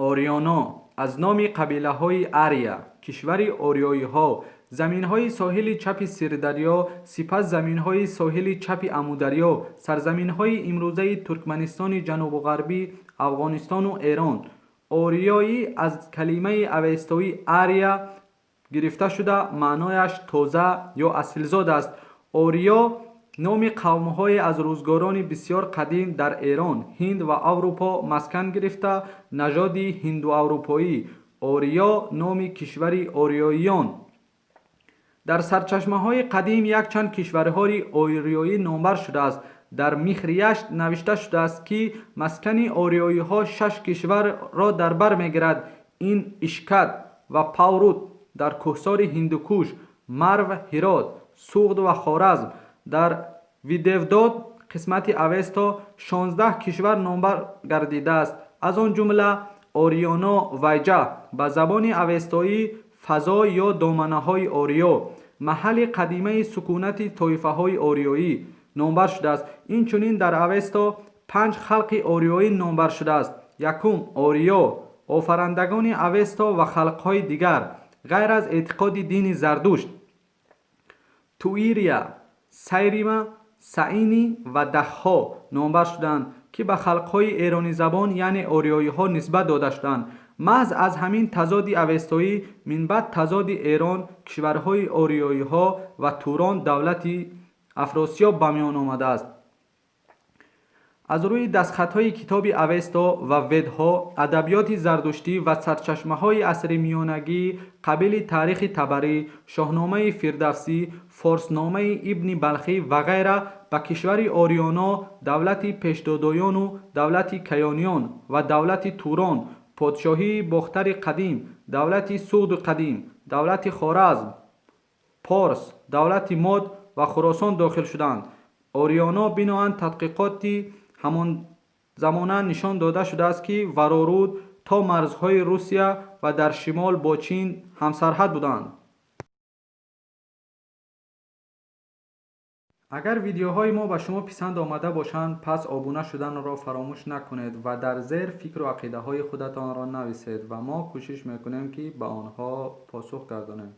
Ориёно аз номи қабилаҳои Ария, кишвари ориёиҳо, заминҳои соҳили чапи Сирдарё, сипас заминҳои соҳили чапи Амударё, сарзаминҳои имрӯзаи Туркманистони ҷанубу ғарбӣ, Афғонистону Эрон. Ориёӣ аз калимаи авестоӣ ария гирифта шуда, маънояш тоза ё асилзод аст. Ориё номи қавмҳое аз рӯзгорони бисёр қадим дар Эрон, Ҳинд ва Аврупо маскан гирифта, нажоди ҳиндуаврупоӣ. Ориё номи кишвари ориёиён. Дар сарчашмаҳои қадим якчанд кишварҳои ориёӣ номбар шудааст. Дар Михрияшт навишта шудааст, ки маскани ориёиҳо шаш кишварро дар бар мегирад. Ин Ишкат ва Паврут дар кӯҳсори Ҳиндукуш, Марв, Ҳирот, Суғд ва Хоразм. Дар Видевдод қисмати Авесто 16 кишвар номбар гардидааст, аз он ҷумла Ориёно Вайҷа, ба забони авестоӣ фазо ё доманаҳои ориё, маҳалли қадимаи сукунати тоифаҳои ориёӣ номбар шудааст. Инчунин дар Авесто панҷ халқи ориёӣ номбар шудааст. Якум, ориё, офарандагони Авесто ва халқҳои дигар, ғайр аз эътиқоди дини Зардушт: Туирия, Сайрима, Саинӣ ва Дахҳо номбар шудаанд, ки ба халқҳои эронизабон, яъне ориёиҳо нисбат дода шудаанд. Маҳз аз ҳамин тазоди авестоӣ минбаъд тазоди Эрон, кишварҳои ориёиҳо ва Турон, давлати Афросиёб ба миён омадааст. Аз рӯи дастхатҳои китоби Авесто ва Ведҳо, адабиёти зардуштӣ ва сарчашмаҳои асри миёнагӣ қабили Таърихи Табарӣ, Шоҳномаи Фирдавсӣ, Форсномаи Ибни Балхӣ ва ғайра ба кишвари Ориёно давлати Пешдодоёну давлати Каёниён ва давлати Турон, подшоҳии Бохтари қадим, давлати Суғди қадим, давлати Хоразм, Порс, давлати Мод ва Хуросон дохил шуданд. Ориёно биноан тадқиқоти ҳамон замона нишон дода шудааст, ки Вароруд то марзҳои Русия ва дар шимол бо Чин ҳамсарҳад буданд. Агар видеоҳои мо ба шумо писанд омада бошанд, пас обуна шуданро фаромӯш накунед ва дар зер фикру ақидаҳои худатонро нависед ва мо кӯшиш мекунем, ки ба онҳо посух гардонем.